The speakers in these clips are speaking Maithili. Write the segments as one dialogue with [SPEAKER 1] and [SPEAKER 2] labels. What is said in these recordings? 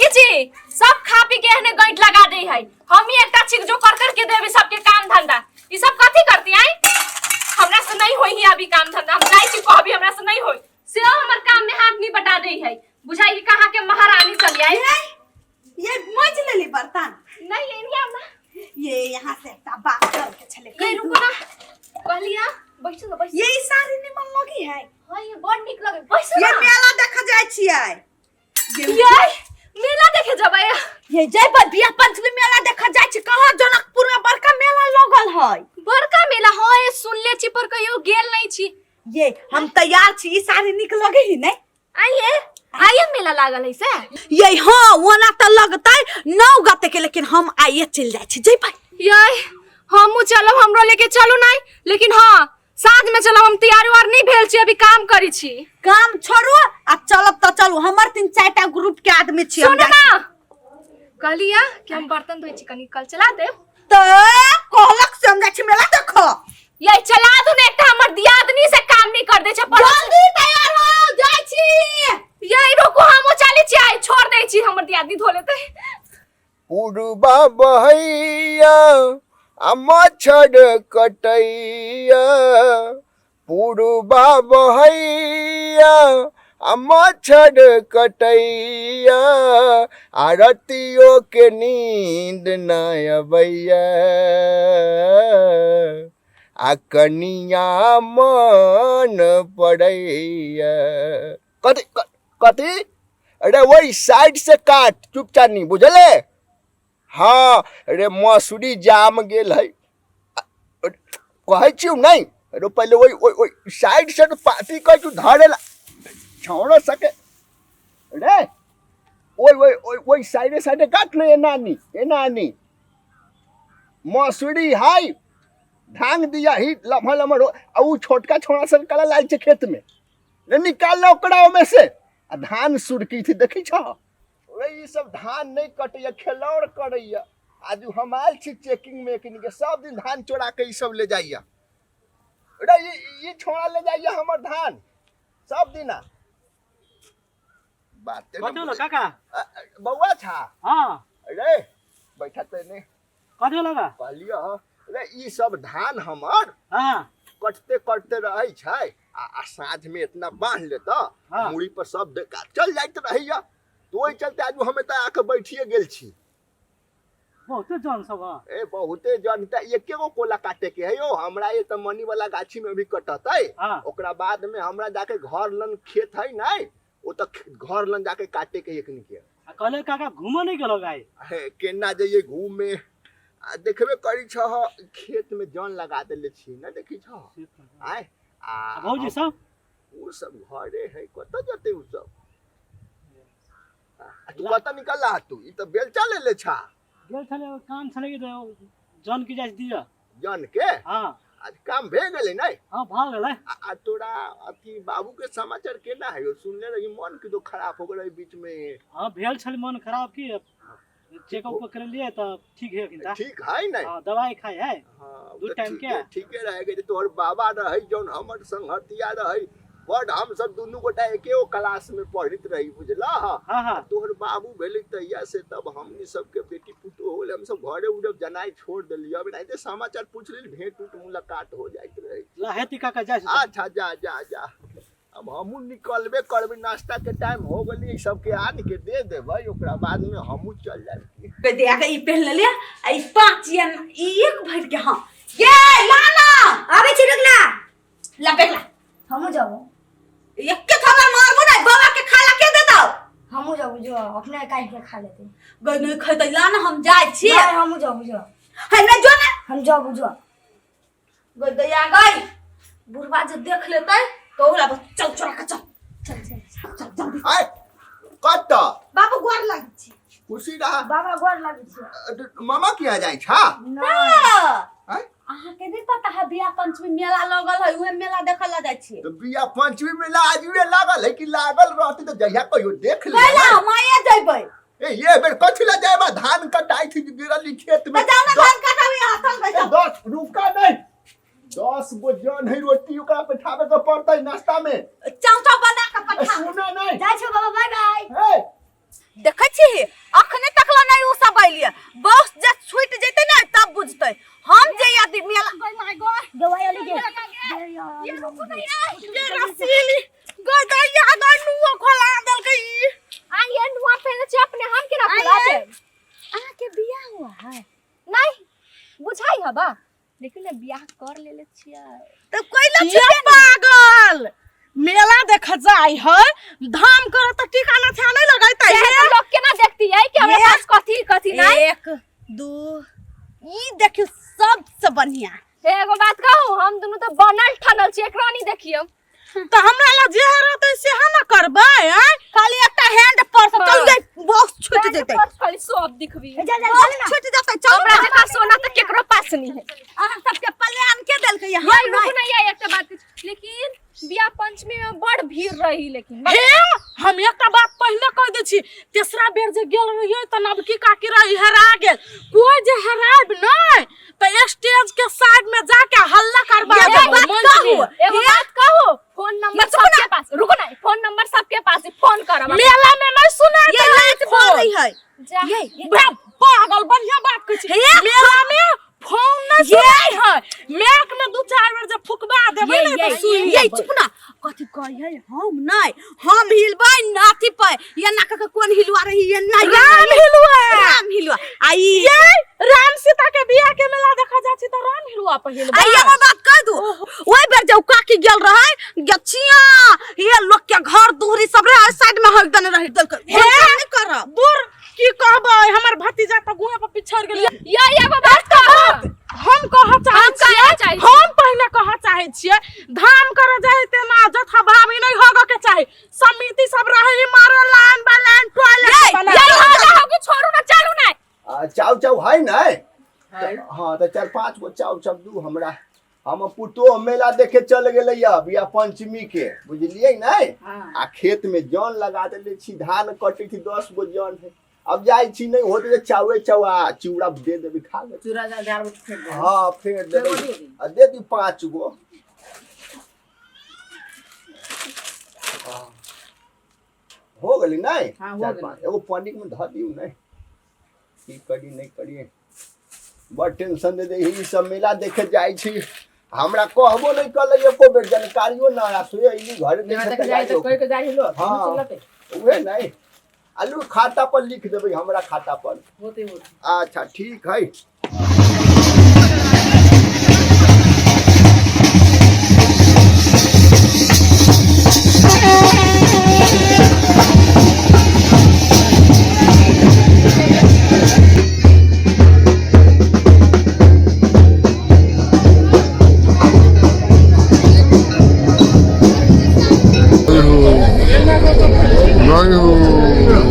[SPEAKER 1] देखी छी सब खा पी के एहने गैंठ लगा दे है। हम ही एकटा छिक जो कर कर के देबे सबके काम धंधा। ई सब कथी करती आई? हमरा से नहीं होई है अभी काम धंधा। हम जाई छी कहबी हमरा से नहीं होई। से हमर काम में हाथ नहीं बटा दे है। बुझाई कि कहाँ के महारानी चली आई।
[SPEAKER 2] ये मज लेली बर्तन।
[SPEAKER 1] नहीं ये नहीं आना।
[SPEAKER 2] ये यहाँ से एकटा बात कर के छले।
[SPEAKER 1] ये रुको ना। कहलिया बैठू ना बैठू।
[SPEAKER 2] ये ई साड़ी निमन लगी है।
[SPEAKER 1] हाँ ये बड़ निक लगे बैठू
[SPEAKER 2] ये
[SPEAKER 1] ना।
[SPEAKER 2] मेला देखा जाय छियै।
[SPEAKER 1] ये मेला देखे जबै।
[SPEAKER 2] ये जयबै बियाह पंचमी मेला देखा जाय छी। कहाँ जनकपुर में बड़का मेला लगल है।
[SPEAKER 1] बड़का मेला हाँ ये सुनले छी पर कहियो गेल नहीं छी।
[SPEAKER 2] ये हम तैयार छी। ई साड़ी निक लगे ही नहीं?
[SPEAKER 1] आइए आइए मेला लागल है से।
[SPEAKER 2] ये हाँ ओना त लगतै 9 गते के, लेकिन हम आइए चल जाय छी जयबै।
[SPEAKER 1] ये हमहू चलब, हमरो लेके चलू नहीं, लेकिन हाँ साँझ में चलब। हम तैयारी उयार नहीं भेल छी, अभी काम करी छी।
[SPEAKER 2] काम छोड़ू आ चलब त चलू। हमर 3-4 टा ग्रुप के आदमी छी। हम
[SPEAKER 1] सुनू
[SPEAKER 2] जाइ
[SPEAKER 1] ना कहलिया कि हम बर्तन धोइ छी कनी कल चला देब।
[SPEAKER 2] त कहलक से हम जाइ छी मेला देखो।
[SPEAKER 1] ये चला दू ने एकटा हमर दियादनी से काम नहीं कर दे छै पर
[SPEAKER 2] जल्दी तैयार हो जाइ छी।
[SPEAKER 1] ये रुकू हमहू चली छी आई छोड़ दे छी हमर दियादनी धो लेतै।
[SPEAKER 3] पुरबा बहैया आ मच्छर कटैया, पुरबा बहैया आ मच्छर कटैया, आ रतियो के नींद न अबैया, आ कनिया मन पड़ैया। कथी कथी? अरे वही साइड से काट चुपचाप नहीं बुझले। हाँ अरे मसूरी जाम गेल है कहै छियौ नहीं। अरे पहले वही वही वही साइड से तो पाती कहै तू धरे ला छोड़ सके। अरे ओई ओई ओई ओई साइडे साइडे काट ले एना नी एना नी। मसूरी है धांग दिया ही लम्हा लम्हा रो। आ उ छोटका छोड़ा सन कला लाल छै खेत में ले निकाल लो ओकरा ओमे से। आ धान सुरकी थी देखी छ। रे ई सब धान नहीं कटैया खेलौड़ करैया। आज हम आयल छी चेकिंग में एकनी के सब दिन धान चोरा के ई सब ले जाइया। रे ई छोड़ा ले जाइया हमर धान सब दिना। बात ते
[SPEAKER 4] कथी होलो काका?
[SPEAKER 3] बौआ छा।
[SPEAKER 4] हाँ।
[SPEAKER 3] रे बैठा ते नहीं।
[SPEAKER 4] कथी होलो बा?
[SPEAKER 3] कहलियो रे ई सब धान हमर
[SPEAKER 4] हाँ।
[SPEAKER 3] कटते कटते रहै छै आ साँझ में इतना बांध लेता
[SPEAKER 4] हाँ।
[SPEAKER 3] मुड़ी पर सब देखा चल जाइत रहैया। तो ओहि चलते आज हम एतऽ आके बैठिए गेल छी।
[SPEAKER 4] बहुते जन सब है।
[SPEAKER 3] ए बहुते जन त एके गो कोला काटे के है यो। हमरा ये त मनी वाला गाछी में भी कटतै।
[SPEAKER 4] हाँ।
[SPEAKER 3] ओकरा बाद में हमरा जाके घर लन खेत है नहीं ओ त घर लन जाके काटे के एकनी के।
[SPEAKER 4] आ कहले काका घूमो नहीं गेलो गाय?
[SPEAKER 3] हे केना जइए घूमे? आ देखबे करी छह खेत में जन लगा देले छी ना देखी छह। आय आ
[SPEAKER 4] भौजी सब?
[SPEAKER 3] उ सब घरे है कत जते उ सब। आ तू कत निकल रहा तू? ई त बेलचा ले ले छा।
[SPEAKER 4] गेल छले काम छले कि जन के जाय दिया।
[SPEAKER 3] जन के?
[SPEAKER 4] हाँ।
[SPEAKER 3] आज काम भे गेलै नहीं?
[SPEAKER 4] हाँ भ गेलै।
[SPEAKER 3] आ तोरा अथी बाबू के समाचार केना है? सुनले रही मन के तो खराब हो गेलै बीच में।
[SPEAKER 4] हाँ भेल छल मन खराब की चेकअप कर लिए त ठीक है किंता।
[SPEAKER 3] ठीक है नहीं?
[SPEAKER 4] हाँ दवाई खाए है।
[SPEAKER 3] हाँ,
[SPEAKER 4] दू
[SPEAKER 3] त
[SPEAKER 4] टाइम के।
[SPEAKER 3] ठीके रहे के तोहर बाबा रहे जौन हमर संगहतिया रहे बड हम सब दुनू गोटा एके गो क्लास में पढ़ित रही बुझला।
[SPEAKER 4] हाँ, हाँ।
[SPEAKER 3] तोहर बाबू भेलै तहिया से तब हमनी सबके बेटी पुतोह होल हम सब घरे उड़ब जनाई छोड़ देलियै। अब एनाहिते समाचार पूछ लेल भेंट उट मुलाकात हो जाइत रहे।
[SPEAKER 4] ला हेती काका जाय छी।
[SPEAKER 3] अच्छा जा जा जा। अब हमहू निकलबे करबै, नाश्ता के टाइम हो गेलै, ई सबके आन के दे देबै ओकरा बाद में हमहू चल जाब।
[SPEAKER 2] के दे के ई पहन लेलियै आ ई 5 या ई एक भर के। हाँ ये लाना
[SPEAKER 5] आबै छी रुक ना।
[SPEAKER 2] ला पहला।
[SPEAKER 5] हमहू जाबो।
[SPEAKER 2] एके थप्पड़ मारबो नै बाबा के खाला के दे दो।
[SPEAKER 5] हमहू जाबो जो अपने काट के खा लेते।
[SPEAKER 2] गई नहीं खैतै ला ना हम जाय छी।
[SPEAKER 5] नहीं हमहू जाबो जो।
[SPEAKER 2] है नहीं जो ना।
[SPEAKER 5] हम जाबो जो।
[SPEAKER 2] गई दैया गई बुढ़वा जे देख लेतै तो ओकरा बस चल चोरा के चल
[SPEAKER 5] चल चल
[SPEAKER 2] चल जल्दी।
[SPEAKER 3] आय कत
[SPEAKER 2] बाबू गोर लागै छी।
[SPEAKER 3] खुशी रहा।
[SPEAKER 5] बाबा गोर लागै छी।
[SPEAKER 3] मामा किया जाय छा?
[SPEAKER 2] ना।
[SPEAKER 3] आय?
[SPEAKER 2] अहाँ के नहीं पता है बियाह पंचमी मेला लगल है उहे मेला देखल ला जाय छी।
[SPEAKER 3] तो बियाह पंचमी मेला आजुए लागल है कि लागल रहते तो जहिया कहियो देख ले।
[SPEAKER 2] कैला हम आइए जइबै।
[SPEAKER 3] ए ये बेर कथि ला जायबा? धान कटाई थी गिरल खेत में।
[SPEAKER 2] तो जाओ ना धान कटाबी अहाँ चल बैठो।
[SPEAKER 3] 10 रुका नहीं 10 गो जन है रोटी ओकरा बैठाबे के पड़तै नाश्ता में।
[SPEAKER 2] चाव चाव बना के पठा।
[SPEAKER 3] सुना नहीं।
[SPEAKER 5] जाय छौ बाबा बाय बाय।
[SPEAKER 3] हे
[SPEAKER 2] देखै छी
[SPEAKER 1] अपने हम केना खोला देब?
[SPEAKER 2] अहाँ के बियाह हुआ है?
[SPEAKER 1] नहीं बुझाई हबा, लेकिन ने बियाह कर लेले छियै।
[SPEAKER 2] तो कोई ला
[SPEAKER 6] ये पागल मेला देख जाय है, धाम करे त टीका ना छा नहीं लगैतै।
[SPEAKER 1] से तो लोग केना देखती है कि हमरा
[SPEAKER 2] ये-
[SPEAKER 1] पास कथी कथी नहीं।
[SPEAKER 2] एक दू ई देखियो सबसे बढ़िया।
[SPEAKER 1] हे एगो बात कहू, हम दुनू तो बनल ठनल छी, एकरा नहीं देखियो।
[SPEAKER 6] त हमरा ला जे रहतै सेहा न करबै आँय।
[SPEAKER 2] खाली एकटा हैंड पर्स
[SPEAKER 1] हाँ।
[SPEAKER 2] चल गई, बॉक्स छूट जेतै।
[SPEAKER 1] पर्स खाली सब दिखबी।
[SPEAKER 5] जा जा
[SPEAKER 2] बॉक्स छूट जेतै, चल
[SPEAKER 1] हमरा
[SPEAKER 2] ना।
[SPEAKER 1] जकाँ सोना तो केकरो पास नहीं है।
[SPEAKER 2] अहाँ सबके प्लान के देलकै?
[SPEAKER 1] ये
[SPEAKER 2] हम
[SPEAKER 1] रुकू ना, ये एकटा बात कहै, लेकिन बियाह पंचमी में बड़ भीड़ रही, लेकिन
[SPEAKER 6] हे हम एकटा बात पहिले कह दै छी, तेसरा बेर जे गेल रहियै त नवकी काकी रही हेरा गेल। कोई जे हेरायब नै त स्टेज के साइड में जाके हल्ला करबा
[SPEAKER 2] एगो
[SPEAKER 6] देबै
[SPEAKER 2] बात
[SPEAKER 6] मंच में।
[SPEAKER 2] कहू,
[SPEAKER 1] एगो बात कहू, फोन नंबर
[SPEAKER 2] चुप ना।
[SPEAKER 1] सबके पास, रुको ना, फोन नंबर सबके पास है, फोन करब।
[SPEAKER 6] मेला में नहीं सुनाय
[SPEAKER 2] ये लाइट बोल रही है।
[SPEAKER 1] जा।
[SPEAKER 2] ये
[SPEAKER 6] बे पागल, बढ़िया बात कहै छी।
[SPEAKER 2] हे
[SPEAKER 6] मेला में फोन नहीं सुनाय है, मैक में दू चार बेर जे फुकबा देबै ने त सुनि
[SPEAKER 2] ये
[SPEAKER 6] लेबै।
[SPEAKER 2] चुप ना, कथी कहै है? हम नहीं, हम हिलबै नाथी पे ये ना के कोन हिलवा रही ये ना ये
[SPEAKER 6] राम
[SPEAKER 2] ना, ये-
[SPEAKER 6] हिलुआ।
[SPEAKER 2] राम हिलवा आई।
[SPEAKER 6] ये राम सीता के बियाह के मेला देखा जा छी त राम हिलुआ पहिलबा।
[SPEAKER 2] आई एगो बात कह दू, ओइ बेर जब काकी गेल रहै गछिया, ये लोग के घर दुहरी सब रहे साइड में, हक देने रही दल
[SPEAKER 6] हे
[SPEAKER 2] नहीं करब।
[SPEAKER 6] दूर की कहबै, हमर भतीजा त गुए पर पिछड़ गेल।
[SPEAKER 1] ये एगो बात कहू,
[SPEAKER 6] हम कहऽ चाहै
[SPEAKER 1] हम कहऽ
[SPEAKER 6] छियै,
[SPEAKER 1] चाहै छियै।
[SPEAKER 6] हम पहिने कहऽ चाहै छियै, धाम करे जाय तेना जथा भाभी नहीं होगऽ के चाही। समिति सब रहे मारे लाइन बाय लाइन टॉयलेट
[SPEAKER 2] ये,
[SPEAKER 6] बना
[SPEAKER 1] ये हल्ला होगी, छोड़ू ना, चलू ना।
[SPEAKER 3] आ, चाउ चाउ है नै? हाँ तऽ चारि पाँच गो चाउ चाउ दू हमरा। हम पुतोह मेला देखे चल गेलै यऽ बियाह पंचमी के, बुझलियै नै? आ खेत में जन लगा देले छी, धान कटै छी, 10 गो जन है। अब जाइ छी नहि होत जे चावे चाउ आ चिवड़ा दे देबै, खा लेबै।
[SPEAKER 7] चूड़ा जा झाड़ फेंक दे।
[SPEAKER 3] हाँ फेर देबै।
[SPEAKER 7] एगो दे दी।
[SPEAKER 3] आ दे दी 5 गो। हाँ। हो गेलै नै?
[SPEAKER 7] हाँ, हो
[SPEAKER 3] चारि
[SPEAKER 7] गेलै।
[SPEAKER 3] पाँच एगो पनिक में धऽ दियौ नै? की करी नहि करी, बड़ टेंशन दे दे। ई सब मेला देखे जाइ छी, हमरा कहबो नहि कलै एको बेर, जानकारियो न आ सोए अइली घरे।
[SPEAKER 7] मेला
[SPEAKER 3] देखे
[SPEAKER 7] देखे जाए
[SPEAKER 3] जाइ
[SPEAKER 7] तो कोई के जाए लोग।
[SPEAKER 3] हाँ।
[SPEAKER 7] चलते।
[SPEAKER 3] उहे नहीं आलू खाता पर लिख देबै हमरा खाता पर।
[SPEAKER 7] होते होते।
[SPEAKER 3] अच्छा ठीक है।
[SPEAKER 8] नहीं हो, नहीं हो।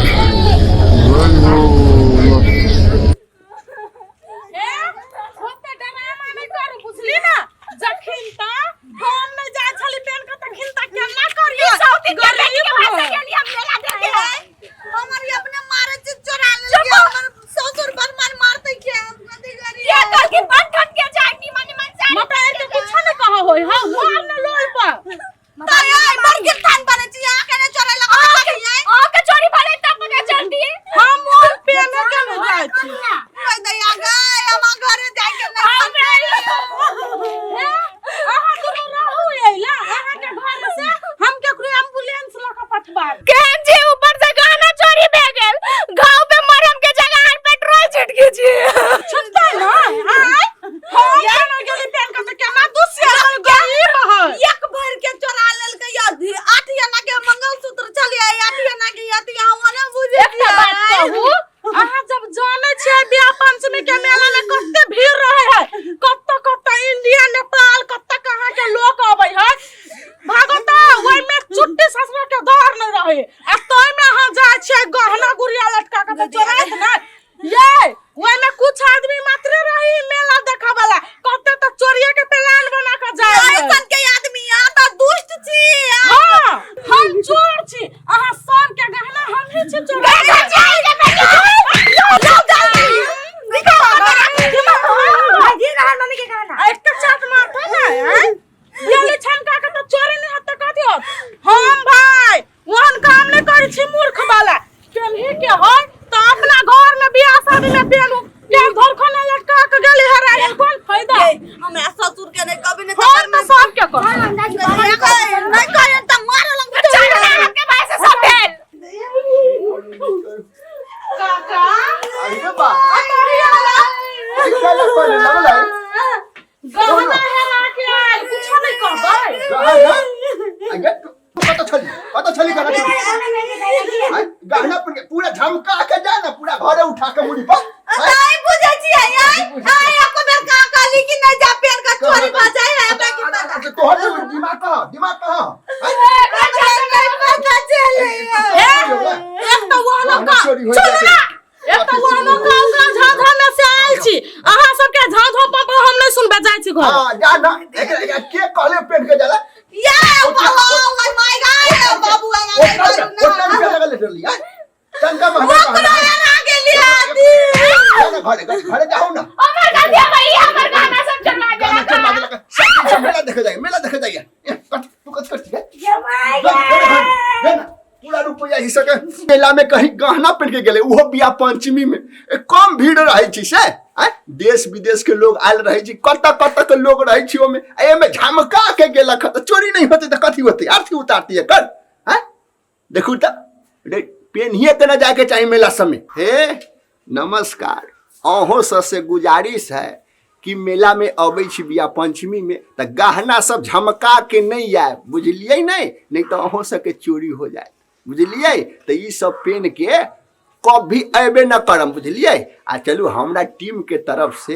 [SPEAKER 8] नहीं हो, नहीं।
[SPEAKER 6] हे ओते डरामा नहीं करू, बुझली ना? जखिन त हम नहीं जाइ छली पेन के तखिन त केना करियो?
[SPEAKER 1] सौतीन के बेटी के
[SPEAKER 6] गरीब
[SPEAKER 1] भाषा
[SPEAKER 6] है।
[SPEAKER 1] के लिए हम मेला देखे।
[SPEAKER 2] हमर ई अपने मारे छै, चोरा लेलकै। हमर ससुर बदमाश मारतै के, हम कथी करियै?
[SPEAKER 1] ये कल की बन ठन के जाए निमन निमन साड़ी।
[SPEAKER 6] मता एते कुछ नहीं कह होय हां, मार न लोल पर।
[SPEAKER 2] ताय आइ बड़ गिरथान बनै छी, अहाँ केने चोरै लगा करियै?
[SPEAKER 1] अहाँ के चोरी भले तब पता चलती।
[SPEAKER 6] हम मोर पेने के नहीं जाइ छी।
[SPEAKER 2] ओइ दैया गै, हमरा घरे जाइ के नहि।
[SPEAKER 6] हे अहाँ दुनू रहू अइला, अहाँ के घर से हम केकरो एम्बुलेंस लऽ के पठबा।
[SPEAKER 1] केहन जे ऊपर से गहना चोरी भए गेल, घाव पे मरहम के जगह आर पेट्रोल छिटके छी।
[SPEAKER 6] छुटतै ना आय? हम केना गेली पेन के त केना दुसिया गरीब है।
[SPEAKER 2] एक भर के चोरा लेलकै। आठ आना के मंगलसूत्र छलियै, 8 आना के अथी हम ओने बुझै
[SPEAKER 1] एकटा बात कहू,
[SPEAKER 6] अहाँ जब जानै छियै बियाह पंचमी के मेला में कते भीड़ रहे है, कत्ता कत्ता इंडिया नेपाल कत्ता कहाँ के लोग अबै है, भागो त ओइ में चुट्टी ससुर के डर नहीं रहे, आ तोय में अहाँ जाइ छियै गहना गुड़िया लटका के त चोराइत नै? ये ओइ में कुछ आदमी मात्र रही मेला देखा वाला, कते त चोरिया के प्लान बना के जाय है।
[SPEAKER 2] ऐसन के आदमी अहाँ तऽ दुष्ट छी।
[SPEAKER 6] हाँ हम चोर छी, अहाँ सब के गहना हम ही छी चोर।
[SPEAKER 5] भाजी रहा मम्मी के कहना।
[SPEAKER 6] एक चाट मारता ना हैं? गेली छनका के तो चोरी नहीं होत त कथी होत? हम भाई ओहन काम नहीं करै छी मूर्ख वाला। केनही के होय त अपना घर में बियाह शादी में पेनू के धरखने लटका के गेली हराई, कोन
[SPEAKER 2] हमरा ससुर के नहीं कभी नहीं
[SPEAKER 6] फोन तऽ सबके कर
[SPEAKER 2] नहीं कहे नहीं कहे त मारे लग
[SPEAKER 1] चल ना के भाई से सब भेल
[SPEAKER 6] काका
[SPEAKER 3] अरे बा ई काला कोन लगल है
[SPEAKER 6] गहना हेरा के आयल कुछो नहीं कहबै
[SPEAKER 3] गहना अगे तू कत छली कत छली गहना चोरी? आय, गहना पर पूरा झमका के जा ना पूरा घरे उठा के मुड़ी पर आय,
[SPEAKER 2] नहीं बुझे छी आई आई एको बेर का कहली कि नहीं जा पेन का चोरी भ जाए है हमरा की पता
[SPEAKER 3] अच्छा, तोहर तो दिमाग कहाँ दिमाग कहाँ आय,
[SPEAKER 2] हमरा नहीं पता चले
[SPEAKER 6] एक तऽ वो लोग
[SPEAKER 3] गहना चोरी हो जाए
[SPEAKER 6] एक तऽ वो लोग ओकरा झांझा में से आयल छी अहाँ सबके झांझो पर हम नहीं सुनबे जाइ छी घर
[SPEAKER 3] हाँ जा ना एकरा एकरा के कहले पेन के जाला
[SPEAKER 2] या बाबा ओ my God बाबू आ
[SPEAKER 3] ओतना ओतना रुपया लगल लेटर लिया तनका महंगा
[SPEAKER 2] ओकरा
[SPEAKER 3] गहना
[SPEAKER 2] हेरा गेली आदि
[SPEAKER 3] जा ना घरे घरे घरे जाओ ना
[SPEAKER 1] हमर गथिया भैया हमर गहना सब चोरवा
[SPEAKER 3] गहना
[SPEAKER 1] देलक
[SPEAKER 3] चोरवा देलक सब दिन सब मेला देखे जाइए मेला देखे जाइए ए, कथी तू कथी करती है
[SPEAKER 5] ये my
[SPEAKER 3] जा, घरे, घरे, जा ना, पूरा रुपया हिस्सा के मेला में कहीं गहना पहन के गेले उहो बियाह पंचमी में ए, कम भीड़ रहे छी से आय देश विदेश के लोग आयल रहे छी कत कत के लोग रहे छी ओमे आ एमे झमका के गेलक त चोरी नहीं होते त कथी होते आरती उतारती है कर आय देखू त रे पेन्हिए के ना जाके चाही मेला समय हे नमस्कार अहों सबसे गुजारिश है कि मेला में अबै छी बियाह पंचमी में तऽ गहना सब झमका के नहीं आयब बुझलियै नहीं नहीं तऽ अहों सबके चोरी हो जाए बुझलियै तऽ ई सब पेन के कभी अयबे न करम बुझलियै आ चलू हमरा टीम के तरफ से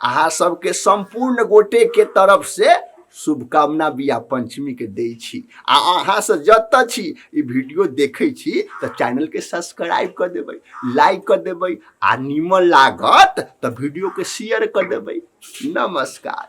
[SPEAKER 3] अहाँ सबके सम्पूर्ण गोटे के तरफ से शुभकामना बियाह पंचमी के दै छी आ अहाँ से जतऽ छी ई वीडियो देखै छी तऽ चैनलके सब्सक्राइब कऽ देबै लाइक कऽ देबै आ नीमन लागत तऽ वीडियोके शेयर कऽ देबै नमस्कार।